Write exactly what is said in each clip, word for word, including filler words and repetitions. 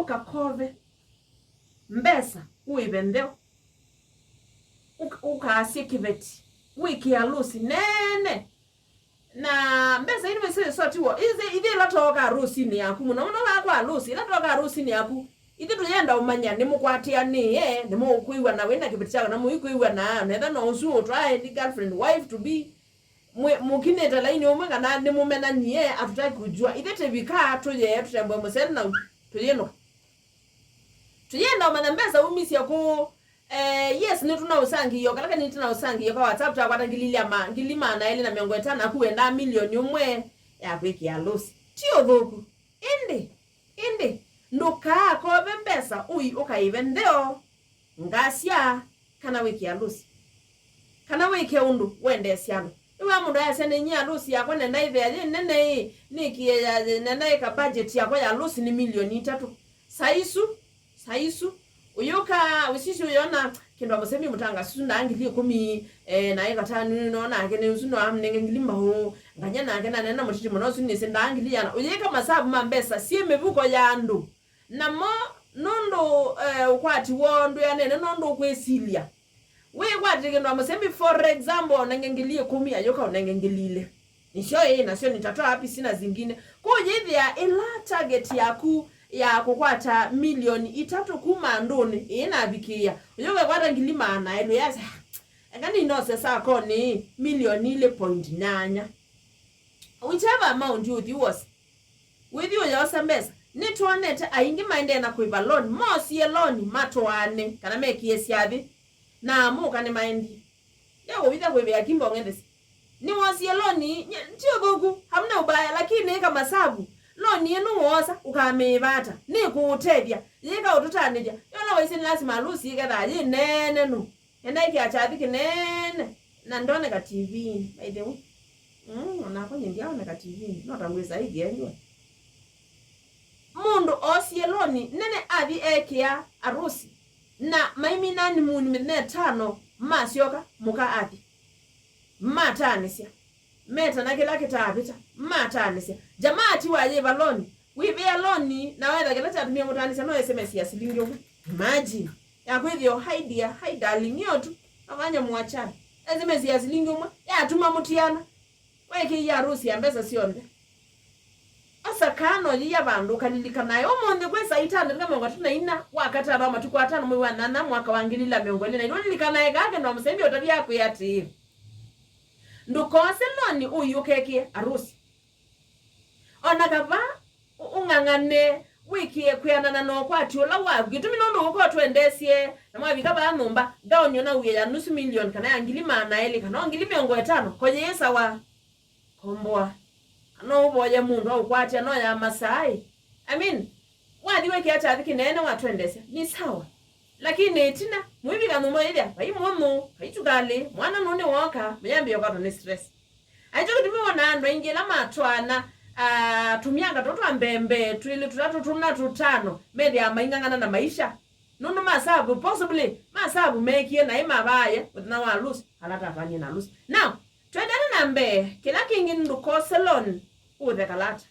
ũkakove mbesa, ũĩve ntheo, ũk-, ũkaasye kĩveti, wĩkĩe alũsi nene. Na mbesa ino isi sotiwo, ithi, ithi ila tooka arũsinĩ yaku, mũno mũno vaa kwa alũsi, ila tooka arũsinĩ yaku, ithi tũyenda ũmanya nĩmũkwatĩanĩe, nĩmũkwĩw'ana wĩ na kĩveti kyaku, na mũikwĩw'ana, netha no ũsu ũtwae ni girlfriend, wife to be, mwĩ-, mũkinĩte laini ũmwe, kana nĩmũmenanie, hatutaki kujua. Ithi tĩvika, tũyee, tũtembwe mũseni na tũyĩnũka. Tũyenda ũmanya mbesa umisye kũ. Eh, yes, nĩtũnaũsangĩĩo, kala kanini tũnaũsangĩĩo ka WhatsApp, twakwata ngili ilĩ ma-, ngili maana elĩ na mĩongo ĩtano, aku wendaa milioni ũmwe ya kwĩkĩa alũsi. Ti ũthũku. Ĩndĩ, ĩndĩ, ndũkaakove mbesa ũi ũkaĩve ntheo, ngasya, kana wĩke alũsi, kana wĩke ũndũ wendeesya andũ. Nĩwĩa mũndũ ayasya, nĩnyie alũsi yakwa nenda ĩthea yĩ nene ĩ, nĩkĩe ya, ya, nenda ĩka budget yakwa ya alũsi nĩ milioni itatũ. Saa isu, saa isu, ũyũka, ũsisi ũyona kĩndũ amũsemi mũtanga susu ndaa ngili ĩkũmi, eh, na ĩkatanu no nake nĩ ũsu no amnenge ngili mbaũ, nganya nake nanena mũtiti mũno ũsu nĩsĩ ndaa ngili yana. Ũyĩka masavu ma mbesa syĩ mĩvuko ya andũ. Namo, nũndũ, eh, ũkwati woo ndwĩanene nũndũ ũkwĩsilya. Wĩkwatĩkĩndwa mũsemi, for example, ũnenge ngili ĩkũmi, ayũka ũnenge ngili ilĩ. Nĩsyo ĩĩ, nasyo nĩ tata apisi na zingine. Kũyĩthĩa ĩla target yaku ya kũkwata milioni itatũ kuma andũnĩ ĩĩ navikĩĩa, ũyũka ĩkwata ngili maana elĩ, yasya, "Ah, eka ninose sakonĩ milioni ilĩ point nyanya." Whichever amount you use, wĩthi ũyosa mbesa. Nĩtwonete aingĩ maendee na kwĩva loan, moosie loan matwaane kana mekĩe syathĩ, na amũka nĩmaendie. Nĩkũvitha kwĩvĩa kimbo ng'endesi. Nĩwosie loan, nye-, ti ũthũku, hamna ubaya, lakini ĩka masavu. Loan ĩno woosa, ũkamĩĩva ata? Nĩkũũtethya? Yĩka ũtũtanĩthya? Yola waisye nĩ lasima alũsi ĩkethaa yĩ nene nũ? Nenda ĩkĩa kyathi kĩnene na ndoneka T V-inĩ, by the way. Mm, onakwa nyie ndyaoneka T V-inĩ, no ta ngwĩsa ĩkĩendiwa. Mũndũ oosie loni nene athi ekĩa arusi, na maimina honeymoon mĩthenya ĩtano, masyoka mũka athi. Mataanĩsya. Metana kĩla kĩtaavĩta. Mataanĩsya. Jamaa atiwa ayĩva loni. Wĩvĩa loni, na wetha kĩla kyatumie mũtaanĩsya no S M S ya silingi ũmwe. Imagine. Ya kwĩthĩwa, "Hi dear, hi darling, nĩ o tu. Nafanya mwachana." S M S ya silingi ũmwe. Yatuma mũtiana. Weekĩie arusi ya mbesa syonthe. Osa kaa no yĩya vandũ ũkalilikanae. Ũmũnthĩ kwĩ saa itano nĩ mĩongo ĩtatũ na ina wa katano wa matukũ atano mwei wa nyanya mwaka wa ngili ilĩ na mĩongo ĩlĩ na ilĩ. Ũlilikanae kaa kĩndũ mũsemi ũtavya akwĩa atĩĩ, ndũkose loni ũi ũkekĩe arusi. O na kava ũ-, ũng'ang'ane wĩkĩe kwĩanana na ũkwati ũla waku. Kĩtumi nũndũ ũka ũtwendeesye, na mwavika vaa nyũmba, ngaũni o na wĩa ya nusu milioni, kana ya ngili maana elĩ, kana o ngili mĩongo ĩtano, ko yĩ sawa. Komboa. No ũvoye mũndũ aũkwatya, no ya masaa ĩ. I mean, wathi wĩkĩa kyathi kĩnene watwendeesya, nĩ sawa. Lakini ĩtina, mwĩvika nyũmba yĩthĩa, vai mũnyũ, vai tukalĩ, mwana nũnĩ woka, mũyambĩĩa ũkwatwa nĩ stress. Aityo kĩtumi wona andũ aingĩ ĩla matwaana, ah, tũmyaka tũtũ twa mbee mbee, twĩlĩ, tũtatũ, tũna, tũtano, methĩaa maing'ang'ana na maisha. Nũndũ masavu, possibly, masavu meekie naĩ mavaaye mũthenya wa alusi, ala tatwanie na alusi. Now, twendete na mbee, kĩla kĩngĩ ndũkose loan ũthe kalata.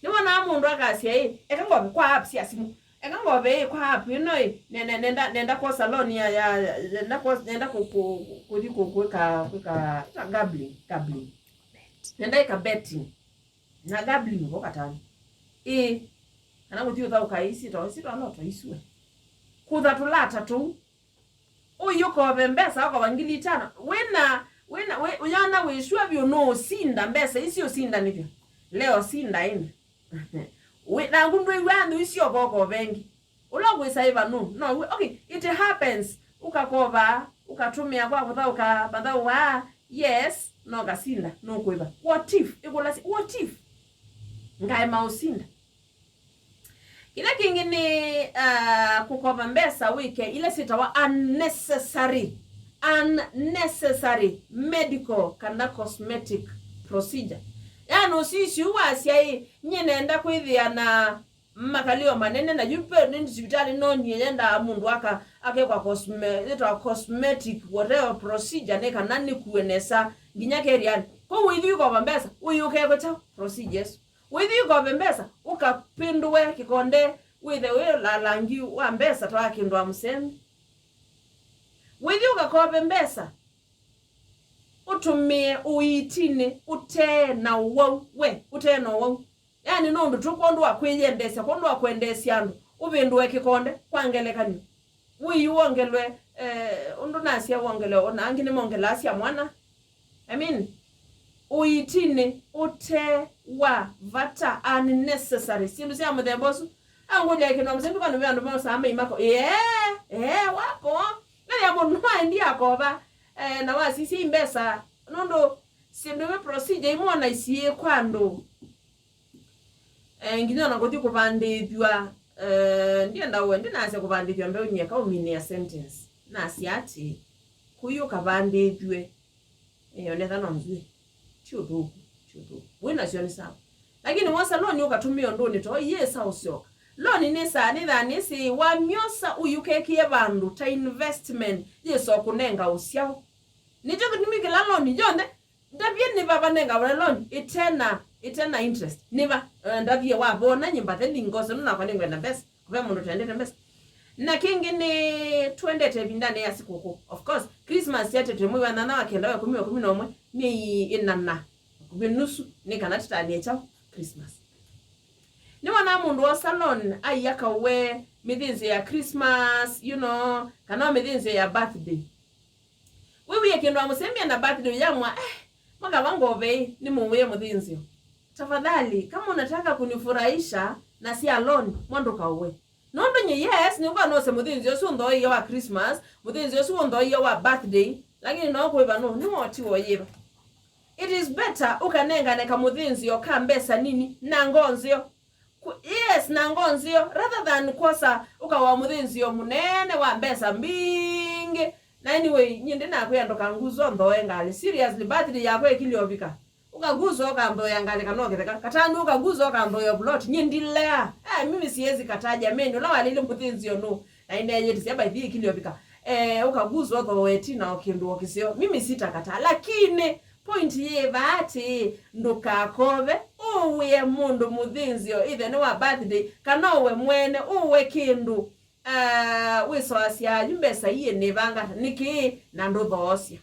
Nĩwonaa mũndũ akasya, "Ĩ, eka ngove kwa app sya simũ." Eka ngove ĩ kwa app ĩno ĩ, ne-, ne-, nenda, nenda kwosa loan ya, ya, ya, nenda kwosa, nenda kũ-, kũ-, kũthi kũ-, kwĩka, kwĩka, ĩta gambling, gambling. Nenda ĩka betting. Na gambling vo katani. Ĩ, kana kũthi ũthaũka ĩsi, twa ĩsi twa no twa isue. Kũtha tũlata tũu. Ũi ũkove mbesa, ũkova ngili itano. Wĩna, wĩna, wĩ, ũyona wĩ sure vyũ nũũsinda mbesa isi ũsindanĩthw'a. Leo sinda ĩndĩ. Wĩ, naku ndwĩw'aa nthũ icio ũkokova ĩngĩ. Ũla ũkwĩsa ĩva nũ? No, wĩ, okay, it happens. Ũkakova, ũkatũmĩa kwa kũthaũka mathaũ aa, yes, no kasinda, nũkwĩva. What if? Ĩkũlasya, what if? Ngaema ũsinda. Kĩla kĩngĩ nĩ, ah, kũkova mbesa wĩke ila syĩtawa unnecessary, unnecessary medical kana cosmetic procedure. Yaani ũsisyu wasya ĩ, nyie nenda kwĩthĩa na makalĩo manene, na yu ve nĩ sivitalĩ nonie yendaa mũndũ aka, akekwa cosme-, yĩtawa cosmetic whatever procedure, nĩ kana nĩkue nesa nginya keriani. Kwoou wĩthi ũkova mbesa, ũyũkekwe kyaũ procedure ĩsu? Wĩthi ũkove mbesa, ũkapĩndũe kĩkonde, wĩthe wĩ lalangi wa mbesa ta wa kĩndũ wa mũsemi. Wĩthi ũkakove mbesa, ũtũmĩe ũiitinĩ ũtee na ũwau, we, ũtee na ũwau. Yaani, nũndũ tu kwondũ wa kwĩyendeesya, kwondũ wa kwendeesya andũ, ũvĩndũe kĩkonde, kwa ngelekany'o. Wĩi wongelwe, eh, ũndũ nasya wongelwe, ona angĩ nĩmongelaa sya mwana. I mean, ũiitinĩ ũte wa vata, unnecessary. Syĩndũ sya mũthemba ũsu. Angũlya kĩndũ mũsemi, kwani ve andũ mosaa maimako? Ee, ee, wapo. Nĩya mũndũ nĩwaendie akova, eh, na wasisya i mbesa. Nũndũ syĩndũ imwe procedure imwe ona isiĩkwa andũ. Eh, nginya ona kũthi kũvandĩthw'a, eh, ndienda ũwe, ndinasya kũvandĩthw'a mbeũ nyeka ũminĩa sentence. Nasya atĩ, kũi ũkavandĩthw'e, eh, onetha no nzw'ĩ. Ti ũthũku, ti ũthũku. Wĩ nasyo nĩ sawa. Lakini wosa loan ũkatũmĩa ũndũnĩ to, iyĩsa ũsyoka. Loan nĩsaa, nĩthaa nĩsĩ, wamyosa ũi ũkekĩe vandũ ta investment, yĩsa ũkũnenga ũsyao. Nĩkyo kĩtumi kĩla loan yonthe, ndavye nĩva vanengawa loan ĩtena, ĩtena interest. Nĩva, eh, ndavye wavona nyimba the lingose nũnakwa nĩngwenda mbesa. Kũve mũndũ tendete mbesa. Na kĩngĩ nĩ twendete ĩvindanĩ ya sikũkũ. Of course, Christmas yatetwe mwei wa nyanya wa kenda wa ĩkũmi wa ĩkũmi na ũmwe nĩ ĩnana. Vakuvĩ nusu nĩ kana tũtanĩe kyaũ Christmas. Nĩwonaa mũndũ wosa loan aia kaũe mĩthĩnzĩo ya Christmas, you know, kana o mĩthĩnzĩo ya birthday. Wĩw'ĩe kĩndũ wa mũsembia na birthday ũyamwa, eh, makava ngovei, nĩ mũwĩe mũthĩnzĩo. Tafadhali, kama unataka kunifurahisha na sya loan, mwa ndũkaũe. Nũndũ nye, yes, nĩũkwa nose mũthĩnzĩo ũsu ũnthoeie wa Christmas, mũthĩnzĩo ũsu ũnthoeie wa birthday, lakini no kwĩva nũ, nĩwotiwe yĩva. It is better ũkanengane kamũthĩnzĩo ka mbesa nini na ngoo nzeo. Ku-, yes, na ngoo nzeo, rather than kwosa ũkawa mũthĩnzĩo mũnene wa mbesa mbingĩ. Na anyway, nyie ndĩnakwĩa ndũkanguza ũnthoe ngalĩ. Seriously, birthday yakwa ĩkilye ũvika. Ũkaguza ũkanthoea ngalĩ kana ũkĩtheka. Katani ũkaguza ũkanthoea plot. Nyie ndilea. Eh, mimi siwezi kataa jameni, ũla walĩile mũthĩnzĩo nũ. Na ineyĩtĩsya by the ĩkilye ũvika. Eh, ũkaguza ũthoe tina o kĩndũ o kĩseo. Mimi sitakataa. Lakini point yĩva atĩ, ndũkakove, ũwĩe mũndũ mũthĩnzĩo, either nĩ wa birthday, kana ũwe mwene, ũwe kĩndũ, ah, wĩsoasya yu mbesa iĩ nĩvanga ata, nĩkĩ, na ndũthoosya.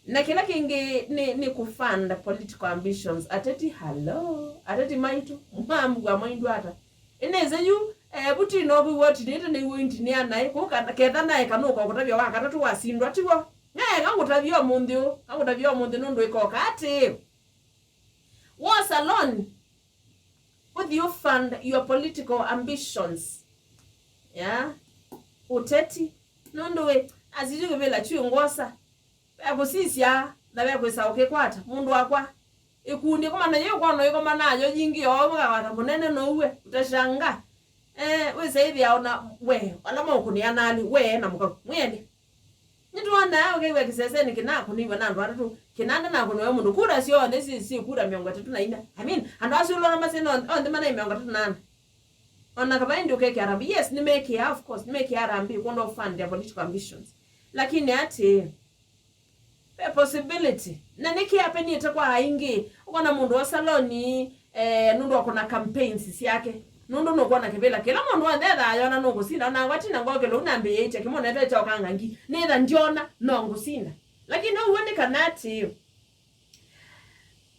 Na kĩla kĩngĩ nĩ, nĩ kũfund political ambitions. Ateti, hello, ateti maitũ, mwambua mwaindwa ata? Ĩnĩsĩ yu, eh, vuti no kwĩw'a ũtinĩte nĩw'o intinĩa naĩ, kũu kana, ketha naĩ kanũka kũtavya wa katatũ wasindwa, tiw'o? Naĩ kangũtavya ũmũnthĩ ũũ, kangũtavya ũmũnthĩ nũndũ ĩkoka atĩĩ. Wosa loan, ũthi ũ fund your political ambitions. Yeah? Ũteti. Nũndũ wĩ, asisyo kĩvĩla kyũ ngwosa. Ve kũsisya, na ve kwĩsa ũkĩkwata. Mũndũ wakwa, ĩkundi kũmana yĩ ũkona ĩkomana nayo yingĩ yoo, mũkakwata mũnene no uwe, utashanga. Eh, wĩsa ĩthĩa ona we, ala maũkũnĩa nalĩ, we na mũkau, mwĩelĩ. Nĩtwonaa ũkew'a kĩsesenĩ kĩnakũnĩiwe na andũ atatũ, kĩnanda nakũnĩwe mũndũ, kura syonthe syĩ, syĩ kura mĩongo ĩtatũ na inya. I mean, andũ asu ũlona masĩ onthe manaĩ mĩongo ĩtatũ na ana. Ona kavaindi ũkekĩa harambee. Yes, nĩmekĩaa, of course, nĩmekĩaa harambee kwondũ of fund their political ambitions. Lakini atĩ, ve possibility. Na nĩkĩ apeniĩte kwa aingĩ. Ũkona mũndũ osa loan, eh, nũndũ wa kũna campaigns syake. Nũndũ nũkwona kĩvĩla. Kĩla mũndũ w'onthe ethaa ayona nũkũsinda. Ona ngwatina ngokĩla ũnambĩĩte kĩmonete kya ũkangangi. Nĩtha ndyona no ngũsinda. Lakini ũw'o nĩ kana atĩ,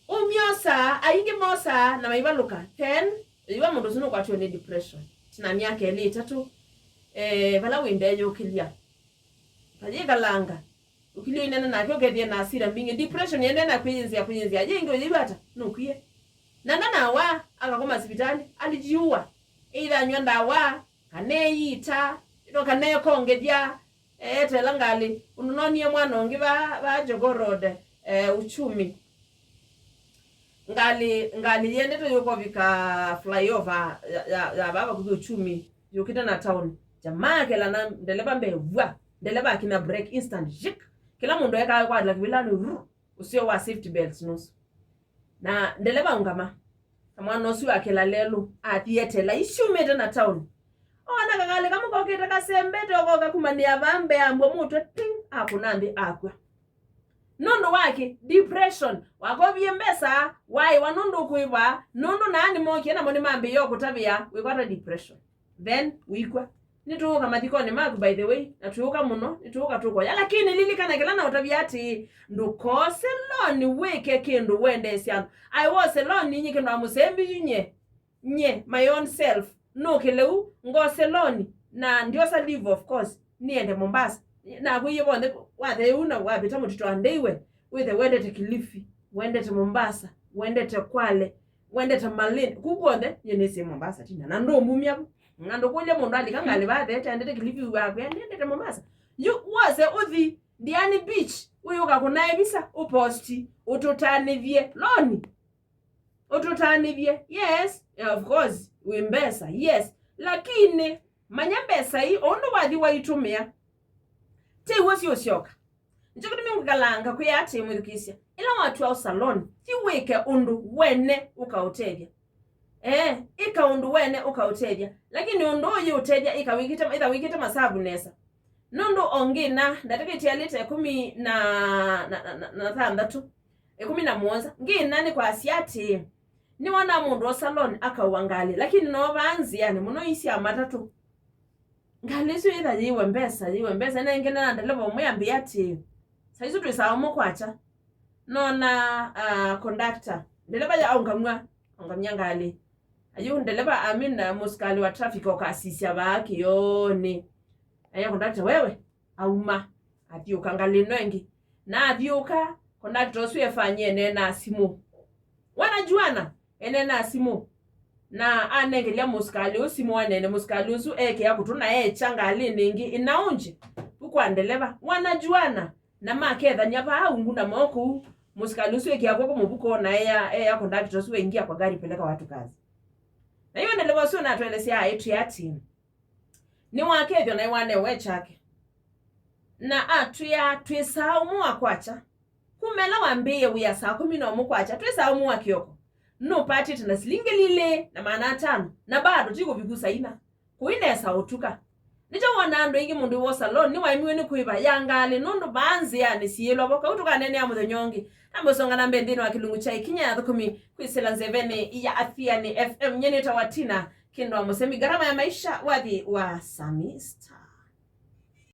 ũmyosaa, aingĩ mosaa na maivalũka. Then, yĩw'a mũndũ ũsu nũkwatiwe nĩ depression. Tina myaka ĩlĩ ĩtatũ, eh, vala wĩndeyũkĩlya. Vayĩkalanga. Ũkilyo inene nake ũkethie na asira mbingĩ. Depression yende na kwĩyĩnzĩa, kwĩyĩnzĩa. Yĩngĩ ũyĩw'a ata? Nũkwie. Na ndanawa, akakoma sivitalĩ, alijiua. Either anywa ndawa, kana eyita, ino kana ekongethya, eetela ngalĩ. Ũndũ nonie mwana ũngĩ va, va Jogoo Road, eh, Uchumi. Ngalĩ, ngalĩ yendete yũkovika flyover ya, ya, ya va vakuvĩ Uchumi, yũkĩte na town. Jamaa akela na ndeleva mbee, vwa. Ndeleva akina brake instant, jik. Kĩla mũndũ ekaa kwatĩla kĩvĩlanĩ, vru. Ũseo wa safety belts nusu. Na ndeleva aũngama. Na mwana ũsu akĩla lelũ, athi etela, isyumĩte na town. Ona kakalĩ kamwe kokĩte kasembete, okoka kumanĩa vaa mbee, ambwa mũtwe, ting, akũna nthĩ, akw'a. Nũndũ wa kĩ? Depression. Wakovie mbesa, waĩwa nũndũ ũkũĩva, nũndũ naa nĩmokie namo nĩmambĩĩe kũtavĩa, wĩkwata depression. Then, wĩkw'a. Nĩtũũka mathikonĩ maku, by the way, na twĩũka mũno, nĩtũũka tũkoya. Lakini lilikana kĩla naũtavya atĩĩ, ndũkose loan wĩke kĩndũ wendeesya andũ. I was a loan, inyi kĩndũ wa mũsembi yu nye. Nye, my own self. Nũkĩle u, ngose loan, na ndiosa leave, of course. Niende Mombasa. Nakwĩie vonthe, wathee u na wavĩta mũtito wa ndeiwe. Wĩthe wendete Kilifi, wendete Mombasa, wendete Kwale, wendete Malindi. Kuu kw'onthe, nye nĩsĩ Mombasa, Tina. Na ndũmbumya vu. Na ndũkũlya mũndũ alika ngalĩ vathe, tendete Kilifi wakwĩa, ndiendete Mombasa. Yu wose ũthi Diani Beach, ũyũka kũnae visa, ũposti, ũtũtanĩthye. Loan. Ũtũtanĩthye. Yes, of course, wĩ mbesa. Yes. Lakini, manya mbesa ii, o ũndũ wathi waitũmĩa, ti w'o siũsyoka. Nĩkyo kĩtumi ngũkalanga kwĩa atĩ, mwĩthukĩĩsya, ĩla watw'a ũsa loan, thi wĩke ũndũ wene ũkaũtethya. Ee, ĩka ũndũ wene ũkaũtethya. Lakini ũndũ ũyĩ ũtethya, ĩka wĩkĩte, ĩtha wĩkĩte masavu nesa. Nũndũ o ngĩna, ndatĩkĩtye alĩte ĩkũmi na, na, na, na, na thanthatũ, ĩkũmi na mũonza, ngĩna nĩ kwasya atĩĩ, nĩwona mũndũ osa loan akaua ngalĩ, lakini no vaa nzĩanĩ mũno ii sya matatũ. Ngalĩ ĩsu yĩtha yĩiwe mbesa, yĩiwe mbesa, nengene na ndeleva ũmwe ambĩa atĩĩ, saisu twĩ saa ũmwe kwakya. Nona, ah, conductor, ndeleva ya aũngamw'a, aũngamya ngalĩ. Ayu ndeleva amina mũsikalĩ wa traffic ũkasisya vaa kĩoonĩ. Aya conductor, wewe, auma, athiũka ngalĩ ĩno ĩngĩ. Na athiũka, conductor ũsu efanyie eneenaa simũ. Wanajuana, eneenaa simũ. Na anengelya mũsikalĩ ũsu simũ, aneene mũsikalĩ ũsu ekĩa kũtũ na ekya ngalĩnĩ ĩngĩ ĩnaũngye. Vu kwa ndeleva, wanajuana. Na makethany'a vaa ungu na moko ũu, mũsikalĩ ũsu ekĩa kw'oko mũvuko na eya, eya conductor ũsu, "Ingia kwa gari, peleka watu kazi." Na yu ndeleva ũsu natwelesya aĩtwĩa atĩ, nĩwakethw'a na ĩwanewe kyake. Na atwĩa, "Twĩ saa ũmwe wa kwakya. Kuma ĩla wambĩĩe wĩa saa kũmi na ũmwe kwakya, twĩ saa ũmwe wa kĩoko. Nũpatĩte na silingi lilĩ na maana atano, na bado ti kũviku saa ina. Kũi nesa ũtuka." Nĩkyo wona andũ aingĩ mũndũ wĩ salon nĩwaemiwe nĩ kũĩva ya ngalĩ nũndũ vaa nzĩanĩ siĩlwa vo. Kau tũkaneenea mũthenya ũngĩ. Nambe ũsonga na mbee nthĩnĩ wa kĩlungu kya ĩkinya ya thũkũmi kwĩsĩla nzevenĩ ya Athiani F M. Nye nĩtawa Tina Kĩndũ wa Mũsemi. Garama ya maisha, wathi wa Sami Star.